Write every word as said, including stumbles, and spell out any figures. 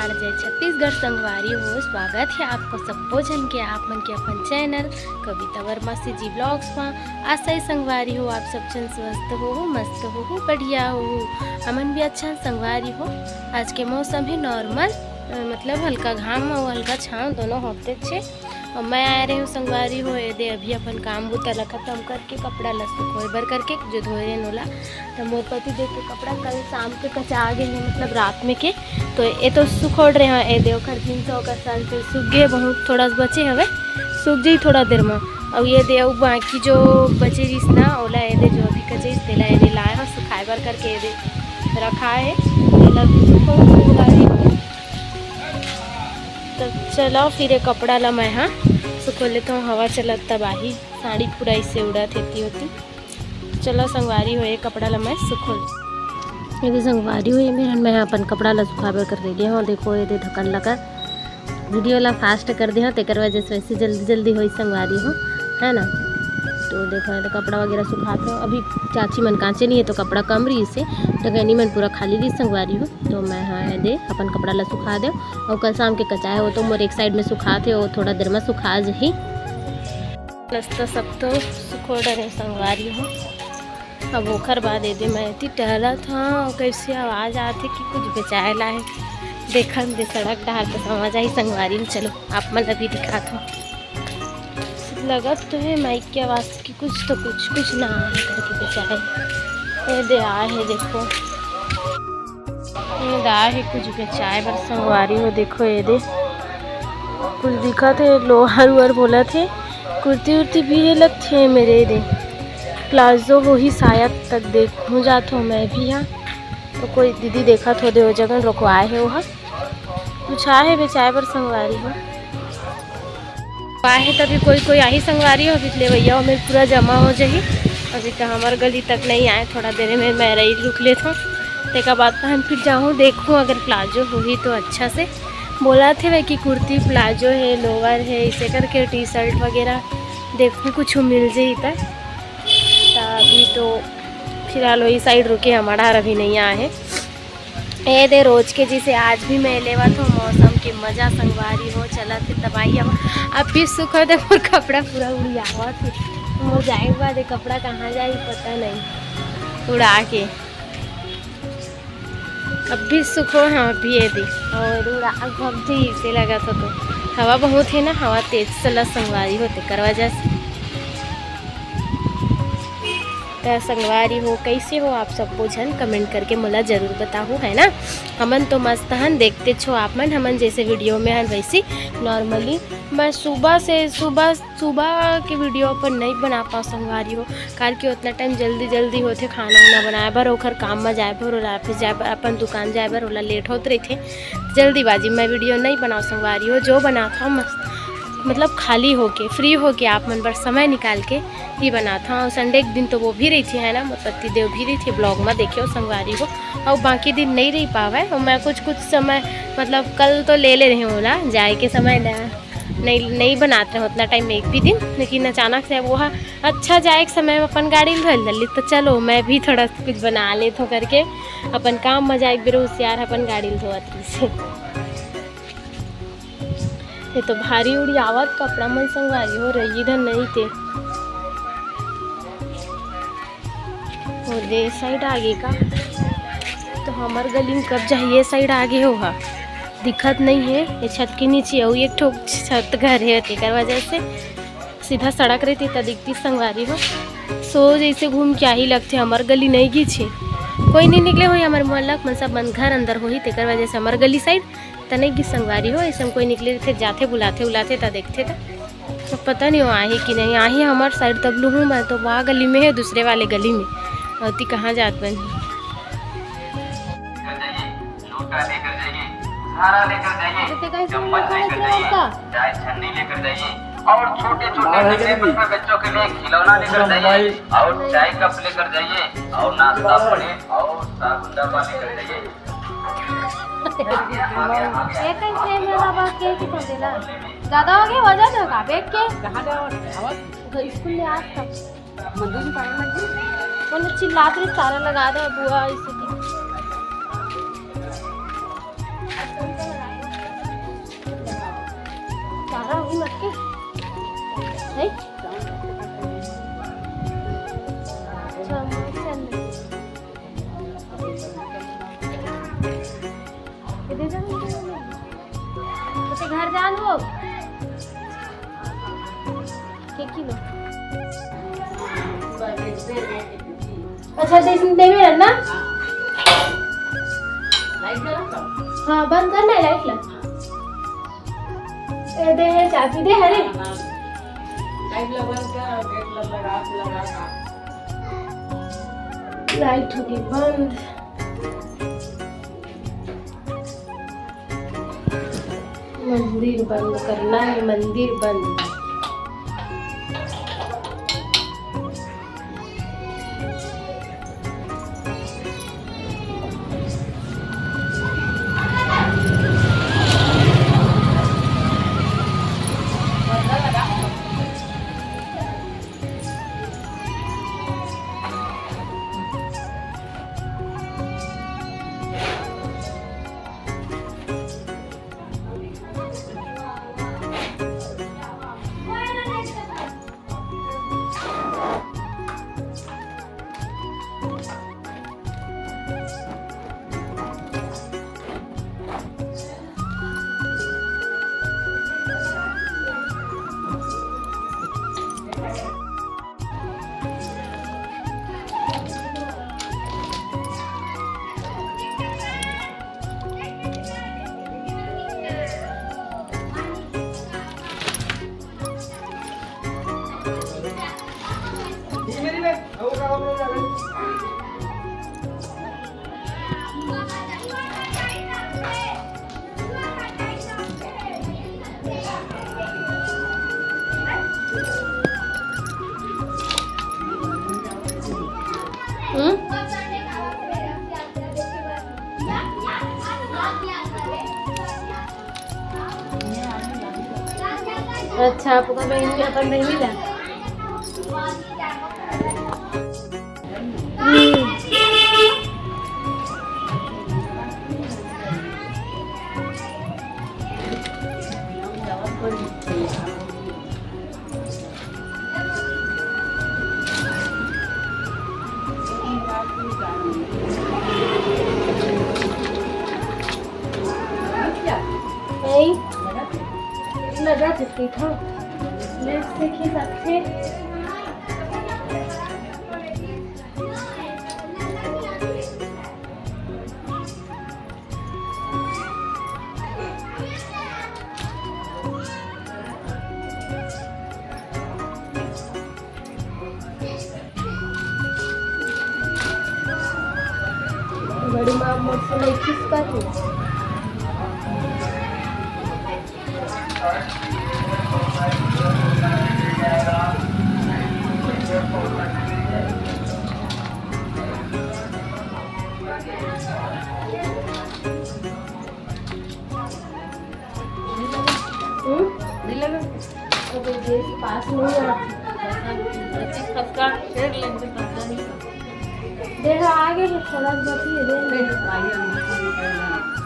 जय छत्तीसगढ़ संगवारी हो, स्वागत है आपको सबो झन के आप मन के अपन चैनल कविता वर्मा सीजी ब्लॉग्स मा। आशा है संगवारी हो, आप सब झन स्वस्थ हो, मस्त हो, बढ़िया हो। हमन भी अच्छा संगवारी हो। आज के मौसम है नॉर्मल, अ, मतलब हल्का घाम और हल्का छाँव दोनों होते छे। और मैं आए रहे हूँ संगवारी हो, ये दे अभी अपन काम बुता ला खत्म करके कपड़ा ला सुखोए बर करके जो धोए रहे नोला, तो मोर पति देख के कपड़ा कल शाम के कचा आ गए हैं, मतलब रात में के। तो ये तो सुखोड़ रहे हैं, ये दे ओकर जींस ओकर शर्ट सूख गए, बहुत थोड़ा सा बचे हवे, सूख जाई थोड़ा देर में। और ये दे अउ बाकी जो बचे रहिस ना, ओला ये दे जो अभी कचे रहिस, तेला ये दे लाए हो सुखाए बर करके ये दे रखा है, तेला भी सुखोड़ संगवारी हो। तो चलो फिर ये कपड़ा ला मैं हाँ सुखो लेता हूँ, हवा चलत तब आही, साड़ी पूरा इससे उड़त हेती होती। चलो संगवारी हो, ये कपड़ा ला मैं सुखो ले। ये दे संगवारी हो, ये मेरन मैं अपन कपड़ा ला सुखाए बर कर दे दिया हूँ। देखो ये दे ढक्कन लगा, वीडियो ला फास्ट कर दे हूँ, तेकर वजह से वैसे जल्दी जल्दी होई संगवारी हो, है ना। तो देखो ये तो कपड़ा वगैरह सुखात हो, अभी चाची मन कांचे नहीं है तो कपड़ा कम रहिसे, डगैनी मन पूरा खाली रहिस संगवारी हो। तो मैं हाँ ये दे अपन कपड़ा ला सुखा दे, और कल शाम के कचाए हो तो मोर एक साइड में सुखात हे, वो थोड़ा देर में सुखा जही। रस्ता सब तो सुखो डरे संगवारी हो। अब ओखर बाद ये दे मैं एती टहलत हूँ, और कैसे आवाज आत हे कि कुछ बेचाए ला हे। देखन दे सड़क डहार तो समझ आही संगवारी हो। चलो आप मन अभी दिखात हूँ, लगत तो है माइक के आवाज कि कुछ तो कुछ, कुछ ना आए करके बेचाए। ये दे आए है, देखो, ये दे आए है कुछ बेचाए बर संगवारी हो। देखो ये दे कुछ दिखत है, लोहार उहर बोलत है, कुर्ती उर्ती भी है लगथे मेरे दे, प्लाजो होही शायद, तक देखहूँ जात हो मैं भी। हाँ तो कोई दीदी देखत हो दे, वो जगह रोकवाए है, वो कुछ आहे बेचाए बर संगवारी हो। आहे तभी कोई कोई आही संगवारी हो, अभी लेवैया हो मेर पूरा जमा हो जाही। अभी तो हमर गली तक नहीं आए, थोड़ा देर में मैं रही रुक लेत हूँ, तेकर बाद तो हम फिर जाऊँ देखूँ अगर प्लाजो होही तो अच्छा से। बोला थे वह कि कुर्ती प्लाजो है, लोअर है, इसे करके टी शर्ट वगैरह देखूँ कुछ मिल जाही त। त अभी तो फिलहाल वही साइड रुके, हमारा अभी नहीं आए है। ए दे रोज के जैसे आज भी मैं लेवत हूँ मौसम के मजा संगवारी हो। चलत हे तबाही अब, अब भी सुखत हे, मोर कपड़ा पूरा उड़ियावत हे। मोर जाए के बाद ये कपड़ा कहाँ जाही पता नहीं, उड़ा के अब भी सुखो। हाँ अभी ये दे और उड़ा भग जी से लगत हो तो हवा बहुत है ना, हवा तेज चला संगवारी हो तेकर वजह से। त संगवारी हो, कैसे हो आप सबो झन? कमेंट करके मोला जरूर बताहू, है ना। हमन तो मस्त हन, देखते छो आप मन, हमन जैसे वीडियो में हन वैसी नॉर्मली। मैं सुबह से, सुबह, सुबह के वीडियो अपन नहीं बना पाओ संगवारी हो, काबर कि उतना टाइम जल्दी जल्दी होथे खाना उना बनाए बर, ओखर काम में जाए बर, ओला ऑफिस जाए बर, अपन दुकान जाए बर, ओला लेट होत रहिथे। जल्दीबाजी में वीडियो नहीं बनाओ संगवारी हो, जो बनात हूँ मस्त, मतलब खाली होके, फ्री होके आप मन बर समय निकाल के ही बनात हूँ। और संडे के दिन तो वो भी रहिथे, है ना, मोर पति देव भी रहिथे, ब्लॉग में देखेव संगवारी हो। और बाकी दिन नहीं रह पावे, और मैं कुछ कुछ समय, मतलब कल तो ले ले रही हूँ ओला, जाए के समय ल-, नहीं, नहीं बनात रहे उतना टाइम एक भी दिन, लेकिन अचानक से वो ह-, अच्छा जाए के समय में अपन गाड़ी ल धर लेली, तो चलो मैं भी थोड़ा सा कुछ बना लेत हूँ करके अपन काम में जाए के बेरा होशियार अपन गाड़ी ल धोवत रहिसे। ये तो भारी उड़ियावत कपड़ा मन संगवारी हो रही, इधर नहीं थे। और ये साइड आगे का तो हमर गली में कब जाही, ये साइड आगे हो हा, दिखत नहीं है। ये छत के नीचे अउ एक ठो छत घर है, तेकर वजह से सीधा सड़क रहती त दिखती संगवारी हो। सो जैसे घूम के आही लगथे, हमर गली नहीं गिछे, कोई नहीं निकले होही हमर मोहल्ला के मन, सब मन घर अंदर होही, तेकर वजह से हमर गली साइड त नहीं गिस संगवारी हो। ऐसे में कोई निकले रहिथे, जाथे बुलाथे उलाथे त देखथे त, त पता नहीं हो आही कि नहीं आही। हमर साइड तब लूहूँ मैं तो वह गली में है, दूसरे वाले गली में। अउ ती कहाँ जात बन? लोटा लेकर जाइए, झारा लेकर जाइए, अरे, ते कैसे चम्मच लेकर लेकर जाइए, जाता? चाय छन्नी लेकर जाइए और छोटे छोटे डब्बे में बच्चों के लिए खिलौना लेकर जाइए और चाय कप लेकर जाइए और नाश्ता प्लेट और साबुन डब्बा लेकर जाइए। ये कैसे मेरा बात के कि समझेला? ज्यादा हो गया वजन होगा बेच के। कहाँ जाओ? तो स्कूल में आज तक मंदिर में पानी लग गई। उन्हें चिल्लात रही, सारा लगा दे बुआ इसे की। नहीं? अच्छा, मस्त है। ये दे दो, ये दे दो। अच्छा, घर जान हो। के किलो? अच्छा, दे, दे मेरा ना। हाँ, बंद करना है लाइट ला। ए, दे है चाबी, दे, अरे। लाइट ला बंद कर और गेट ला लगा, लगा। लाइट हो गई बंद। मंदिर बंद करना है, मंदिर बंद। हम्म? अच्छा, आपका बहन, अपन बहन ला। हम्म। नहीं, लगा तो ठीक है। मैं सीखी सकते। बड़ी माँ मोर से नहीं खिसका तू। हम्म? नहीं लगा। तो कोई देर से पास नहीं हुआ। अच्छा, खसका, फिर लेंगे, खसका नहीं। देखो, आगे तो थोड़ा बची है, दे। नहीं, आगे हम लोग को नहीं करना है।